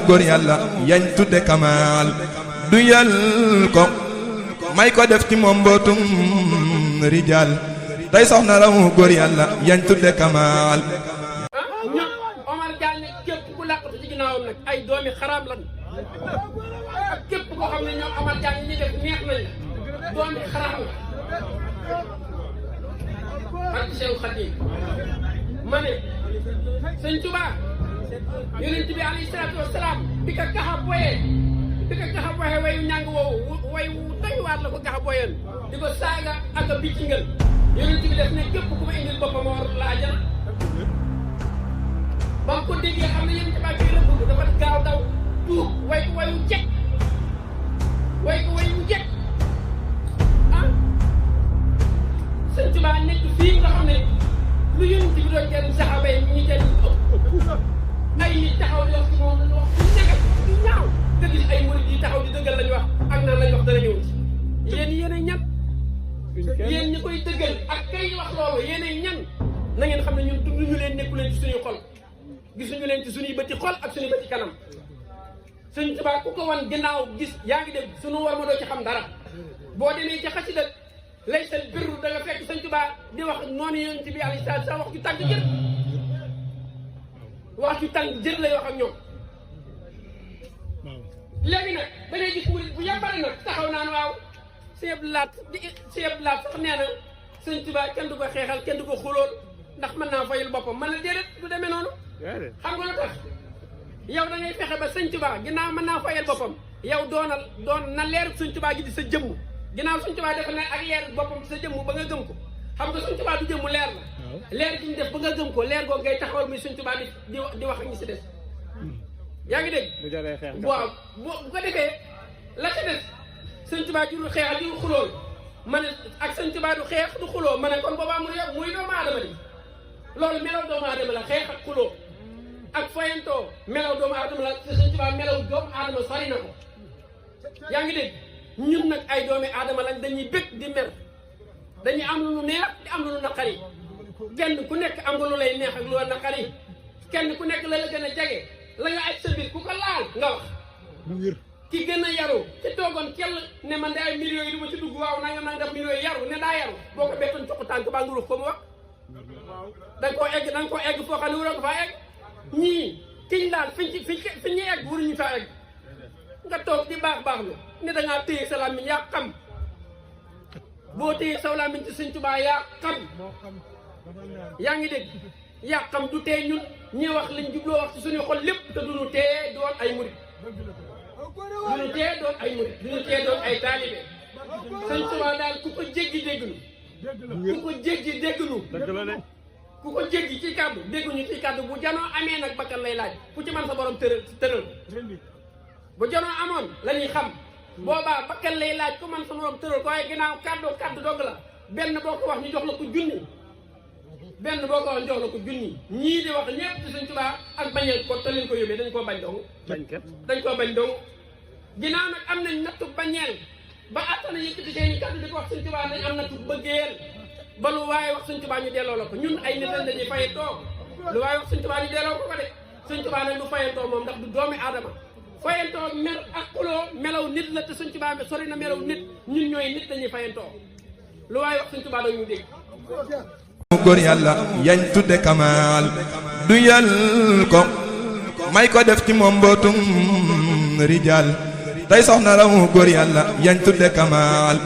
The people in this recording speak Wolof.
góor yàlla yañ tudde kamaal du yal ko may ko def ci moom mbootum rijaal tey soxna raw góor yàlla yañ tudde kamaal. ñun Omar Diagne képp ku làqatu ci ginnaawam nag ay doomi xaraam lan ak képp koo xam ne ñoom Omar Diagne ñi def neex nañ la doomi xaraam la ak Cheikh Khadim ma ne sëñ Tuubaa yonent bi alayhi salaatu wasalaam bi ka gaxa boyee wayu ñàng woowu way wu doy waat la ko gaxa boyeen di ko saaga ak a biccingal yonent bi def ne képp ku ma indil boppam ma war la ajana ba mu ko déggee xam ne yéen ci bàyyi rëbb dafa gaaw daw tuub way ko wayu jekk ah sëñ Tuubaa nekk fii nga xam ne lu yonent bi doon jëriñ saxaaba yi ñu jëriñ ay nit taxaw di wax ci moom lañu wax ci negal di ñaaw nga gis ay murid yi taxaw di dëggal lañu wax ak naan lañu wax dana ñëw ci yéen ñan yéen ñi koy dëggal ak kay wax loolu yéenay ñan na ngeen xam ne ñun dunduñu leen nekku leen ci suñuy xol gisuñu leen ci suñuy bëti xol ak suñuy bëti kanam sëñ Tuubaa ku ko wan ginnaaw gis yaa ngi dégg suñu war ma doo ci xam dara boo demee ci xasida laysal birru da nga fekk sëñ Tuubaa di wax noonu yonent bi alayhi salaatu salaam wax ju tàng jër wax ju tàng jër lay wax ak ñoom léegi nag da ngay gis murid bu yàmbare nag taxaw naan waaw Sëñ Laat sax nee na sëñ Tuubaa kenn du ko xeexal kenn du ko xulool ndax mën naa fayul boppam man na déedéet du demee noonu xam nga lu tax yow da ngay fexe ba sëñ Tuubaa ginnaaw mën naa fayal boppam yow doon na leer sëñ Tuubaa gi di sa jëmm ginnaaw sëñ Tuubaa def na ak leer boppam di sa jëmm ba nga gëm ko xam nga sëñ Tuubaa du jëmm leer la leer gi ñu def ba nga gëm ko leer googu ngay taxawal muy sëñ Tuubaa di wax ak ñi si des yaa ngi dégg waaw bu ko defee la ca des sëñ Tuubaa jurul xeex ak jurul xulool ma ne ak sëñ Tuubaa du xeex du xuloo ma ne kon boobaa muy doomu aadama di loolu melaw doomu aadama la xeex ak xuloo ak foyantoo melaw doomu aadama la te sëñ Tuubaa melaw doomu aadama sori na ko yaa ngi dégg ñun nag ay doomi aadama lañ dañuy bëgg di mer dañuy am lu neex di am lu naqari kenn ku nekk am nga lu lay neex ak lu la naqari kenn ku nekk la gën a jege la nga aj sa biir ku ko laal nga wax ki gën a yaru ci toogoon kell ne man de ay millions yi du ma ci dugg waaw nanga def millions yi yaru ne daa yaru boo ko bettoon jox ko tànk baa ngurux ko mu wax da nga koo egg foo xam ne waroo ko faa egg ñii kiñ laal fi ñu egg waruñu faa egg nga toog di baax lu ne da ngaa téye sa làmmiñ yaa xam boo téye sa làmmiñ ci Sëñ Tuubaa yaa xam yaa ngi dégg yaa xam du tee ñun ñi wax lañ jubloo wax ci suñu xol lépp te duñu tee doon ay murid duñu tee doon ay murid duñu tee doon ay taalibe Sëñ Tuubaa daal ku ko jéggi déggnu ku ko jéggi déggnu ku ko jéggi ci kàddu dégguñu ci kàddu bu janoo amee nag bakkan lay laaj ku ci man sa borom tëral bu janoo amoon la ñuy xam boobaa bakkan lay laaj ku man sa borom tëral ko waaye ginnaaw kàddu dogg la benn boo ko wax ñu jox la ko junni benn boo ko wax ñu jox la ko junni ñii di wax ñëpp ci Sëñ Tuubaa ak bañee ko te leen ko yóbbee dañ koo bañ dong dañ koo bañ dong ginnaaw nag am nañ nattu bañeel ba attana yëkkati seen kàddu di ko wax Sëñ Tuubaa nañ am nattu bëggeel ba lu waaye wax Sëñ Tuubaa ñu delloo la ko ñun ay nit lañ dañuy fayantoo lu waaye wax Sëñ Tuubaa ñu delloo ko ko de Sëñ Tuubaa nag du fayantoo moom ndax du doomi aadama fayantoo mer ak xuloo melaw nit la te Sëñ Tuubaa sori na melaw nit ñun ñooy nit dañuy fayantoo lu waaye wax Sëñ Tuubaa dañuy dégg góor yàlla yañ tudde kamaal du yal ko may ko def ci moom mbootum rijaal tey soxna raw góor yàlla yañ tudde kamaal